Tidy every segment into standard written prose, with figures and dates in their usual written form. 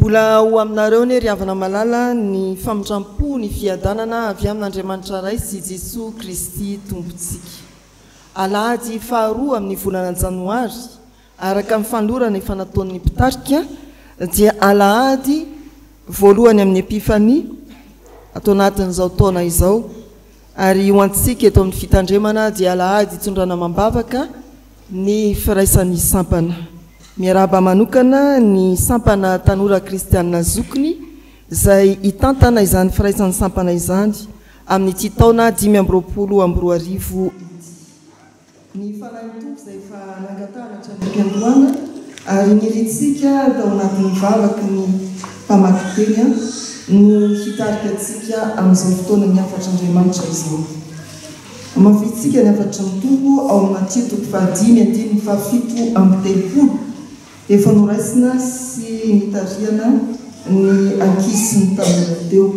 Mbola ho aminareo anie ry havana malala ny famindram-po, ny fiadanana avy amin'Andriamanitra Ray sy Jesoa Kristy Tompontsika. Alahady faharoa amin'ny volana janoary, araka ny fanolorana efa nataon'ny mpitarika, dia alahady voalohany amin'ny Epifania ato anatin'izao taona izao, ary ho antsika eto amin'ny Fitandremana dia alahady itondrana amam-bavaka ny firaisan'ny sampana. Miarahaba manokana ny sampana Tanora Kristianina Zokiny izay hitantana izany firaisan'ny sampana izany amin'ity taona 2025 ity. Ny Fanahin'ny Tompo izay efa nangatahana hatrany am-piandohana ary nirintsika tao anatin'ny vavaky ny mpamaky teny no hitarika antsika amin'izao fotoanan'ny hafatr'Andriamanitra izao. Hamafisintsika ny hafatry ny Tompo ao amin'ny Matio toko fahadimy andininy fahafito amby telopolo, efa noraisina sy nitarihana ny ankizy sy ny tanora teo.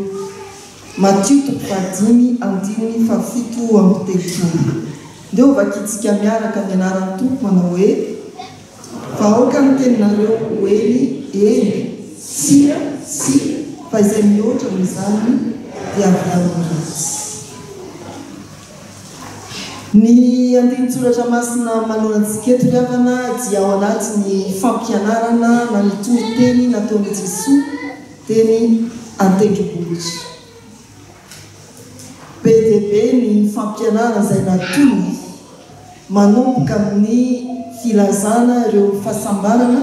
Matio toko fahadimy andininy fahafito amby telopolo. Ndeha hovakintsika miaraka ny anaran'ny Tompo manao hoe, Fa aoka ny teninareo ho eny, eny, tsia, tsia, fa izay mihoatra noho izany dia avy amin'ny ratsy. Ny andinin-tsoratra masina manoloana antsika eto ry havana dia ao anatin'ny fampianarana na ny toriteny nataon'i Jesoa teny an-tendrombohitra. Be dia be ny fampianarana izay natolony, manomboka amin'ny filazana ireo fahasambarana,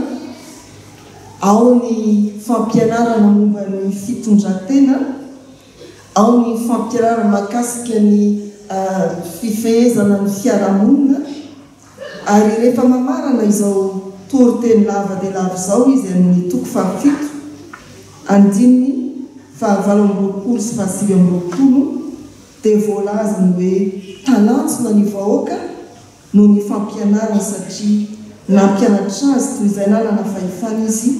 ao ny fampianarana momba ny fitondran-tena, ao ny fampianarana mahakasika ny fifehezana ny fiarahamonina, Ary rehefa mamarana izao toriteny lava dia lava izao izy amin'ny toko fahafito, andininy fahavalo amby roapolo sy fahasivy amby roapolo, dia voalazany hoe talanjona ny vahoaka noho ny fampianarany satria nampianatra azy toy izay nanana fahefana izy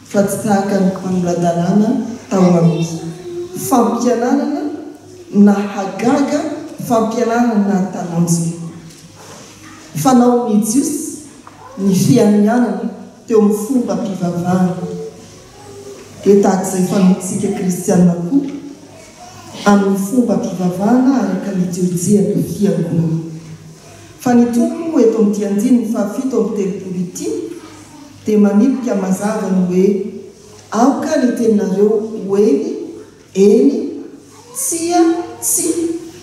fa tsy tahaka ny mpanola-dalàna tao amin'ny fampianarana nahagaga, fampianarana nahatalanjona. Fanaon'ny Jiosy ny fianianana teo amin'ny fombam-pivavahana. Dia tahaka izay fanaontsika kristiana koa amin'ny fombam-pivavahana araka ny litorjian'ny Fiangonana. Fa ny Tompo eto amin'ity andininy fahafito amby telopolo ity dia manipika mazava ny hoe, Aoka ny teninareo ho eny, eny, tsia, tsia,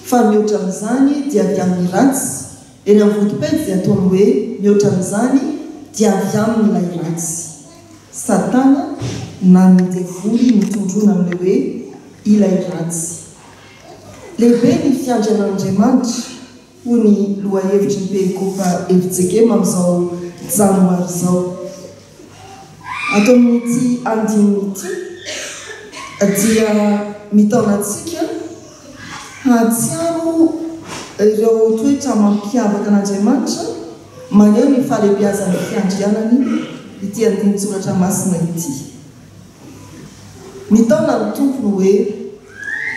fa mihoatra an'izany dia avy amin'ny ratsy, eny amin'ny vodipejy dia ataony hoe mihoatra an'izany dia avy amin'ilay ratsy. Satana na ny devoly no tondroina amin'ilay hoe ilay ratsy. Lehibe ny fiandrianan'Andriamanitra. hoy ny lohahevitry ny perikopa fjkm amin'izao janoary izao. Ato amin'ity andininy ity dia mitaona antsika hahatsiaro ireo toetra mampiavaka an'Andriamanitra maneho ny fahalehibiazan'ny fiandrianany ity andinin-tsoratra masina ity. Mitaona ny Tompo ny hoe,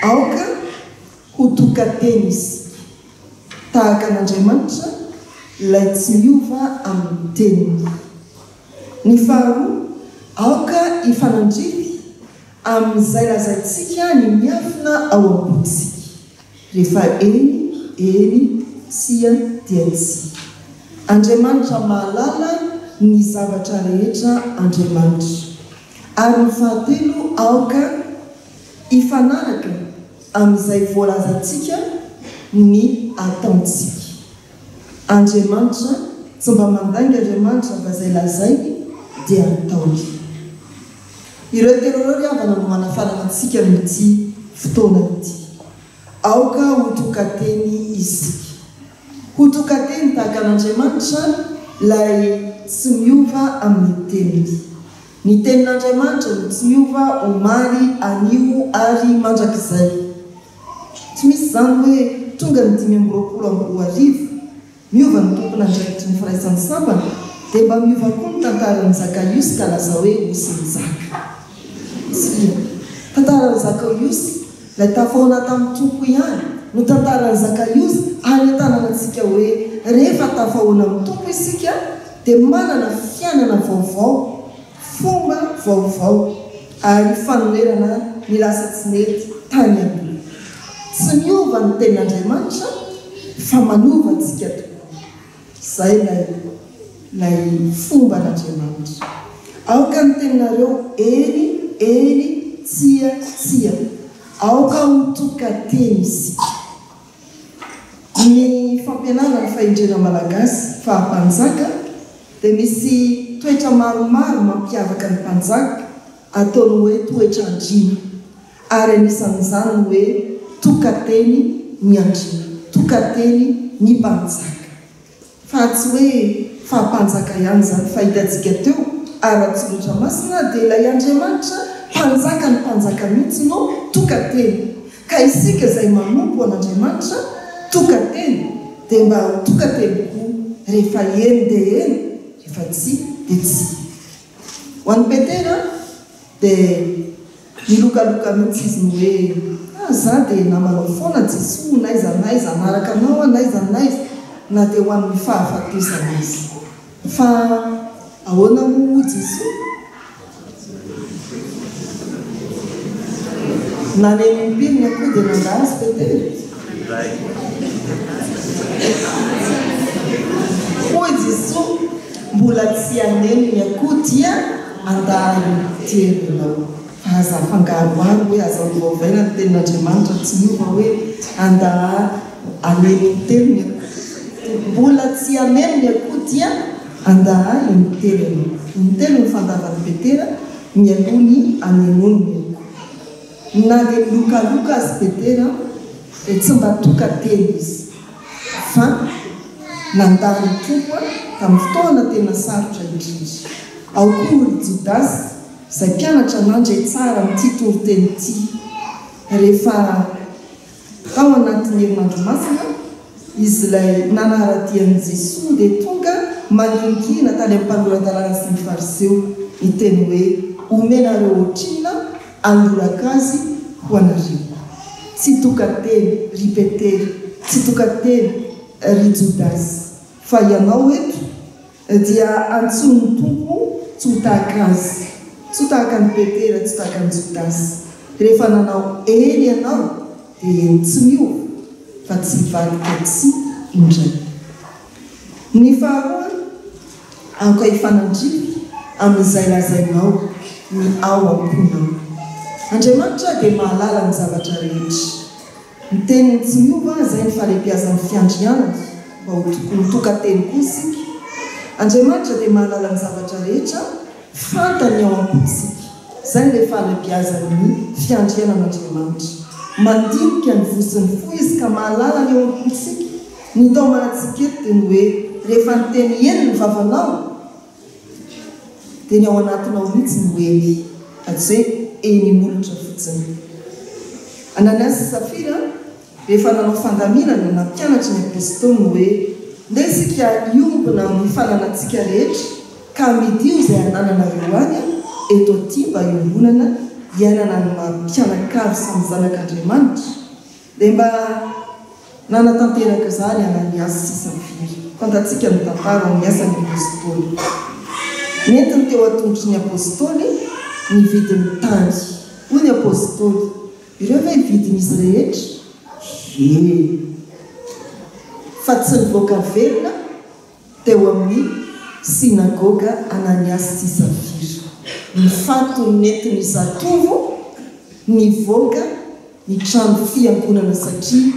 Aoka Ho tokan-teny isika, tahaka an'Andriamanitra, ilay tsy miova amin'ny teniny. Ny faharoa, aoka hifanandrify amin'izay lazaintsika ny miafina ao am-pontsika. Rehefa eny, eny, tsia dia tsia. Andriamanitra mahalala ny zavatra rehetra Andriamanitra. Ary ny fahatelo, aoka hifanaraka amin'izay voalazantsika ny ataontsika. Andriamanitra tsy mba mandainga Andriamanitra fa izay lazainy dia ataony. Ireo telo ireo ry havana no manafarana antsika amin'ity fotoana ity. Aoka ho tokan-teny isika. Ho tokan-teny tahaka an'Andriamanitra ilay tsy miova amin'ny teniny. Ny tenin'Andriamanitra no tsy miova omaly, anio ary mandrakizay. Tsy misy izany hoe tonga ny 2025, miova ny tompon'andraikitry ny firaisan'ny sampana dia mba miova koa ny tantaran'i Zakaiosy ka lasa hoe osin'i Zaka. Tsia. Tantaran'i Zakaiosy, ilay tafahaona tamin'ny Tompo ihany, no tantaran'i Zakaiosy hanentanana antsika hoe rehefa tafahaona amin'ny Tompo isika dia manana fiainana vaovao, fomba vaovao. Ary fanonerana ny lasa tsy nety tany aloha. Tsy miova ny tenin'Andriamanitra fa manova antsika tokoa. Izay ilay ilay fomban'Andriamanitra. Aoka ny teninareo eny, eny, tsia, tsia. Aoka ho tokan-teny isika. Ny fampianarana ny fahendrena malagasy faha mpanjaka dia misy toetra maromaro mampiavaka ny mpanjaka ataony hoe toetra andriana ary anisan'izany ny hoe tokateny ny andriana, tokateny ny mpanjaka. Fa tsy hoe fa mpanjaka ihany izany fa hitantsika teo ara-tsoratra masina dia ilay Andriamanitra mpanjaka ny mpanjaka mihitsy no tokan-teny. Ka isika izay manompo an'Andriamanitra tokan-teny dia mba ho tokan-teny koa rehefa eny dia eny, rehefa tsia dia tsia. Ho an'i Petera dia nilokaloka mihitsy izy ny hoe, Ah, za dia namanao foana Jesoa, n'aiza n'aiza hanaraka anao aho n'aiza n'aiza, na dia ho amin'ny fahafatesana aza. Fa ahoana moa hoy Jesoa? Naneno impiry ny akoho dia nandà azy Petera? Hoy Jesoa, Mbola tsy haneno ny akoho dia handà intelo ianao. Fa aza afangaroharo hoe aza ovaovaina ny tenin'Andriamanitra tsy miova hoe handà haneno intelo ny akoho. Mbola tsy haneno ny akoho dia handà intelo ianao. Intelo ny fandavan'i Petera mialoha ny hanenoany ny akoho. Na dia nilokaloka azy Petera dia tsy mba tokan-teny izy, fa nandà ny Tompo tamin'ny fotoana tena sarotra indrindra. Ao koa ry Jodasy, izay mpianatra nandre tsara an'ity toriteny ity. Rehefa tao anatin'ny herinandro masina, izy ilay nanara-dia an'i Jesoa dia tonga mangingina tany amin'ny mpanora-dalàna sy ny Fariseo, niteny hoe, Omenareo ohatrinona Hanoraka azy ho anareo. Tsy tokan-teny, ry Petera, tsy tokan-teny, ry Jodasy, fa ianao eto dia antsoin'ny Tompo tsy ho tahaka azy, tsy ho tahaka an'i Petera, tsy tahaka an'i Jodasy. Rehefa nanao eny ianao, dia eny tsy miova, fa tsy hivadika tsia indray. Ny faharoa, aoka hifanandrify amin'izay lazainao ny ao am-ponao. Andriamanitra dia mahalala ny zavatra rehetra. Ny teniny tsy miova, izay ny fahalehibiazan'ny fiandrianany, mba ho tokony ho tokan-teny koa isika. Andriamanitra dia mahalala ny zavatra rehetra, fantany ny ao am-pontsika. Izay ilay fahalehibiazan'ny fiandrianan'Andriamanitra. Mandinika ny voa sy ny fo Izy ka mahalala ny ao am-pontsika. Ny taomana antsika eto dia ny hoe rehefa niteny eny ny vavanao dia ny ao anatinao mihitsy no eny fa tsy hoe eny imolotra fotsiny. Ananiasy sy Safira rehefa nanao fandaminana nampianatra ny Apostoly ny hoe ndeha isika hiombona amin'ny fananantsika rehetra ka amidio izay anananareo any eto aty mba hiombonana hiainana ny maha mpianakavy samy zanak'Andriamanitra Dia mba nanatanteraka izany Ananiasy sy Safira. Fantatsika ny tantara ao amin'ny Asan'ny Apostoly. Nentiny teo an-tongotry ny Apostoly ny vidin'ny tany. Hoy ny Apostoly, Ireo ve vidin'izy rehetra? Ie. Fa tsy nivoaka velona teo amin'ny synagoga Ananiasy sy Safira. Ny fatony nentin'ny zatovo nivoaka ny trano fiangonana satria,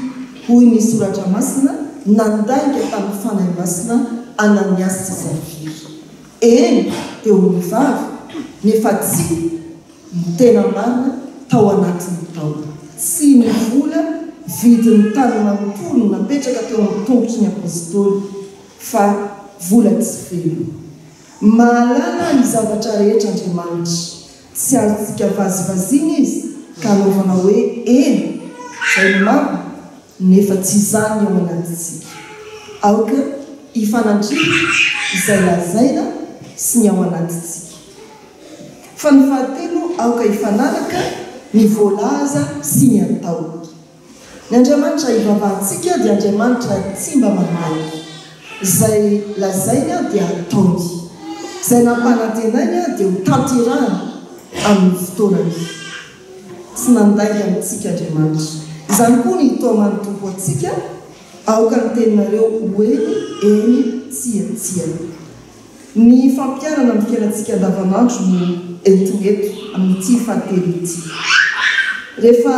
hoy ny Soratra Masina, nandainga tamin'ny Fanahy Masina Ananiasy sy Safira. Eny, teo amin'ny vava, nefa tsy. Ny tena marina tao anatin'ny tao. Tsy ny vola vidin'ny tany manontolo no napetraka teo amin'ny tongotry ny Apostoly, fa vola tsy velona. Mahalala ny zavatra rehetra Andriamanitra. Tsy azontsika vazivaziana Izy ka anaovana hoe eny, izay no marina, nefa tsy izany ny ao anatintsika. Aoka hifanandrify izay lazaina sy ny ao anatintsika. Fa ny fahatelo aoka hifanaraka ny voalaza sy ny atao. Ny Andriamanitra ivavahantsika dia Andriamanitra tsy mba mandainga. Izay lazainy dia ataony. Izay nampanantenainy dia ho tanterahany. amin'ny fotoanany. Tsy nandainga amintsika Andriamanitra. Izany koa ny hitaoman'ny Tompo antsika, Aoka ny teninareo ho eny, eny, tsia, tsia. Ny fampiharana amin'ny fiainantsika andavanandro no entina eto amin'ity fahatelo ity. Rehefa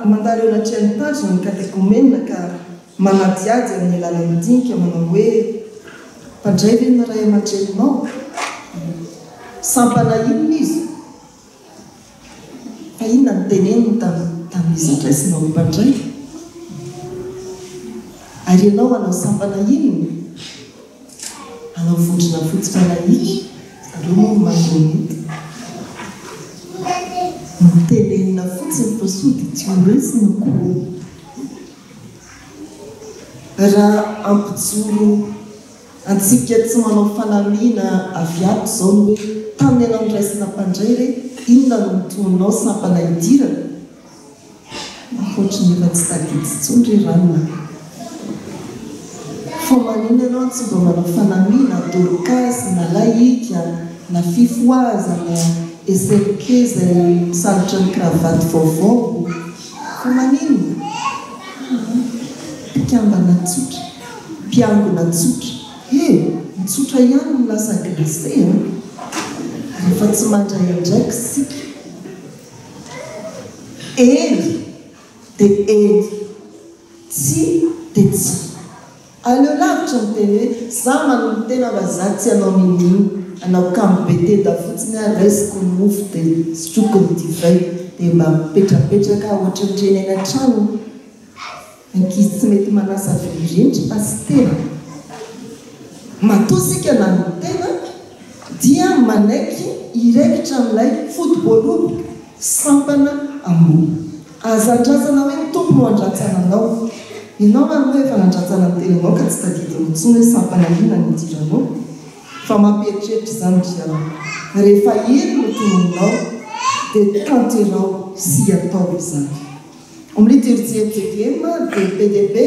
mandalo eo anatrehan'ny tanjona ny katekomenina ka manadihady amin'ny alalan'ny dinika manao hoe, Mpandray ve ny ray aman-dreninao? Sampana inona izy? Fa inona no teneniny tamin'izy noraisina ho mpandray? Ary ianao hanao sampana inona? Hanao vondrona fototra lahika? Zareo moa no manao eto. Notenenina fotsiny fa soa dia tsy horaisina koa. Raha hampijoro Antsika tsy manao fanamiana avy ato izao ny hoe tamin'ny ianao noraisina mpandray re inona no notoninao sampana hidirana? Ohatry ny efa tsy tadidy intsony re ranona a! Fa maninona ianao tsy mba manao fanamiana dorcas na laïka na fifohazana SLK izay misalotra ny cravate vaovao? Fa maninona? Aa! Mpikambana tsotra, mpiangona tsotra, he! Ny tsotra ihany no lasa glacé an! Rehefa tsy mandray andraikitra isika. Eny dia eny, tsia dia tsia. Aleo lavitra miteny hoe za manolo tena fa za tsy hanao n'inon'inona, hanao kamo be tenda fotsiny aho, raisiko ny mofo dia sotroiko ny divay dia mba mipetrapetraka aho ohatran'ireny any an-trano ankizy tsy mety manasa vilia ireny ry pasitera. Matoa isika nanolo tena dia manaiky hiraikitra amin'ilay foto-boaloboka Sampana ambony. Aza andrasana hoe ny Tompo no handratsana anao. Ianao ary moa efa nandratsana ny tenanao ka tsy tadidinao intsony hoe sampana inona no idiranao. Fa mampieritreritra izany ry havana. Rehefa eny no tononinao dia tanteraho sy ataovy izany. Ao amin'ny liturjia fjkm dia be dia be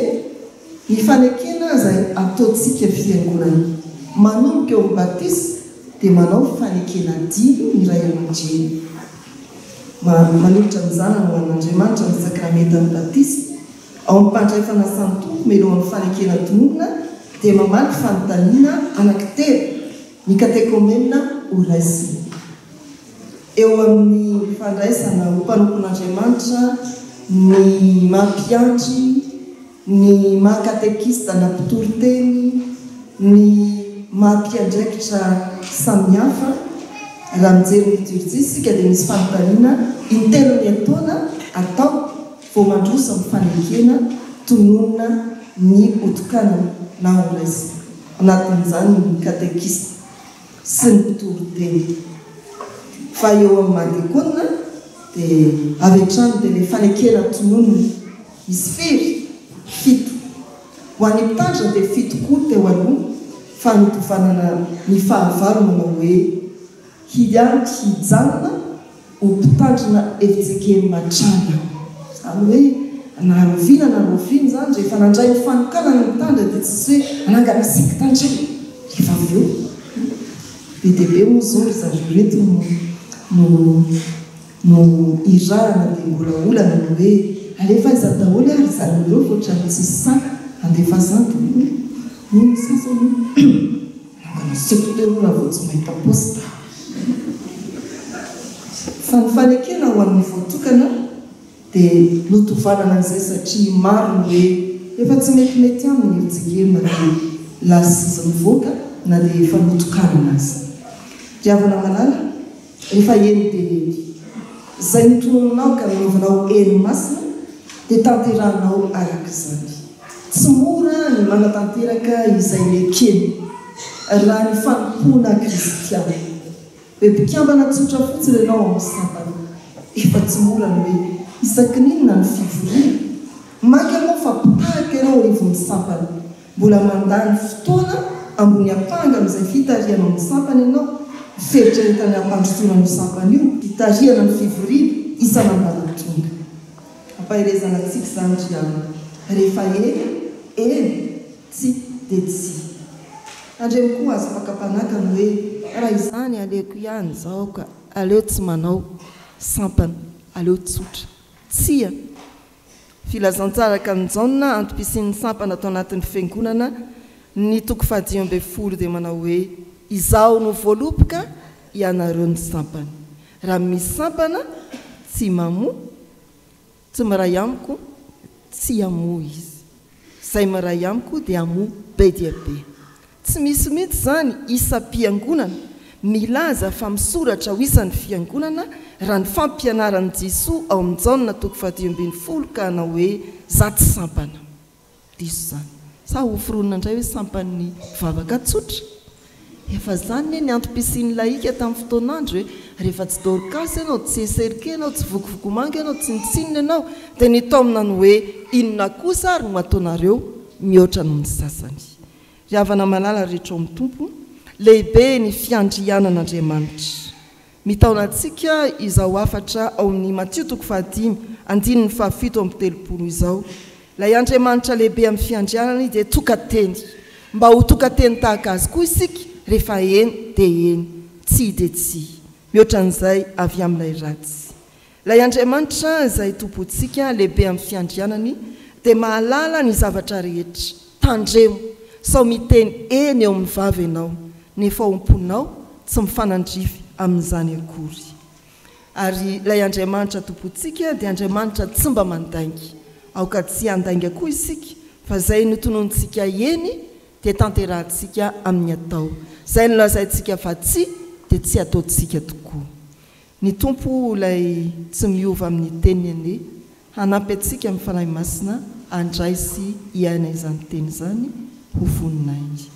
ny fanekena izay ataontsika fiangonana. Manomboka eo amin'ny batisa dia manao fanekena dimy ny ray aman-dreny. Manolotra ny zanany ho an'Andriamanitra ny sakramentan'ny batisa. Ao amin'ny mpandray fanasan'ny Tompo melohan'ny fanekena tononina dia mamaly fanontaniana anankitelo ny katekomena horaisina. Eo amin'ny fandraisana ho mpanompon'Andriamanitra ny maha mpiandry, ny maha katekista na mpitory teny, ny maha mpiandraikitra samihafa. Raha mijery ny liturjia isika dia misy fanontaniana intelo miantaona atao vao mandroso amin'ny fanekena tononina ny hotokanana na horaisina. Anatin'izany ny katekista. sy ny mpitory teny. Fa eo amin'ny maha diakona dia avy hatrany dia ilay fanekena tononina. Misy firy? Fito. Ho an'ny mpitandrina dia fito koa teo aloha fa notovanana ny fahavalo manao hoe hiampy hijanona ho mpitandrina fjkm hatrany aho. Izany hoe na rahoviana na rahoviana izany rehefa nandray ny fanokanana ny mpitandrina dia tsisy hoe hanangana sekta indray rehefa avy eo. Be dia be moa izao ry zareo ireto no no no irahana dia mbola olana ny hoe alefa aiza daholo ary zareo ireo fa ohatran'ny tsisy sahy handefa zany daholo hoy ny sasany hoe. Manangana secteur raha vao tsy mahita poste. Fa ny fanekena ho an'ny voatokana dia notovanana an'izay satria maro ny hoe efa tsy metimety aminy ry Jigema dia lasa izy mivoaka na dia efa notokanana aza. Ry havana malala, rehefa eny dia eny. Izay notononinao ka nanaovanao eny masina dia tanterahinao araka izany. Tsy mora ny manatanteraka izay nekena, raha ny fanompoana kristiana. Hoe mpikambana tsotra fotsiny ianao ao amin'ny sampana. Efa tsy mora ny hoe isaky ny inona ny fivoriana. Maka ianao fa mpitahaka ianao anivon'ny sampana. Mbola mandany fotoana ambony ampanga amin'izay fitarihanao ny sampana ianao, ny fieritreretana hampandrosoana an'io sampana io, fitarihana ny fivoriana isan'ambaratonga. Ampaherezana antsika izany ry havana. Rehefa eny, eny, tsia dia tsia. Tandremo koa azo fakam-panahy ka ny hoe raha izany aleoko ihany izao ka. Aleo tsy manao sampana, aleo tsotra. Tsia! Filazantsara araka an'i Jaona, antom-pisian'ny sampana ato anatin'ny Fiangonana, ny toko faha-15 dia manao hoe, Izaho no voaloboka, ianareo no sampana. Raha misy sampana tsy mamoa, tsy miray amiko, tsy hamoa izy. Izay miray amiko dia hamoa be dia be. Tsy misy mihitsy izany isam-piangonana milaza fa misoratra ho isan'ny fiangonana raha ny fampianaran'i Jesoa ao amin'ny Jaona toko faha-15 ka hanao hoe za tsy sampana. Diso izany. Sa hoforonina indray hoe sampan'ny vavaka tsotra? Efa izany ne ny antom-pisian'ny lahika tamin'ny fotoan'andro e! Rehefa tsy Dorcas ianao, tsy SRK ianao, tsy vokovoko-manga ianao, tsinontsinona ianao, dia nitaomina ny hoe inona kosa ary no ataonareo mihoatra noho ny sasany. Ry havana malala rehetra ao amin'ny Tompo, lehibe ny fiandrianan'Andriamanitra. Mitaona antsika izao hafatra ao amin'ny Matio toko fahadimy, andininy faha-37 izao, Ilay Andriamanitra lehibe amin'ny fiandrianany dia tokan-teny. Mba ho tokan-teny tahaka Azy koa isika, rehefa eny dia eny, tsia dia tsia. Mihoatra an'izay avy amin'ilay ratsy. Ilay Andriamanitra izay Tompontsika lehibe amin'ny fiandrianany dia mahalala ny zavatra rehetra. Tandremo sao miteny eny eo amin'ny vava ianao, nefa ao am-ponao tsy mifanandrify amin'izany akory. Ary ilay Andriamanitra Tompontsika dia Andriamanitra tsy mba mandainga. Aoka tsy handainga koa isika, fa izay notononintsika eny dia tanterahantsika amin'ny atao. Izay nolazaintsika fa tsia dia tsy ataontsika tokoa. Ny Tompo ilay tsy miova amin'ny teniny anie hanampy antsika amin'ny Fanahy Masina handray sy hiaina izany teny izany ho voninahiny.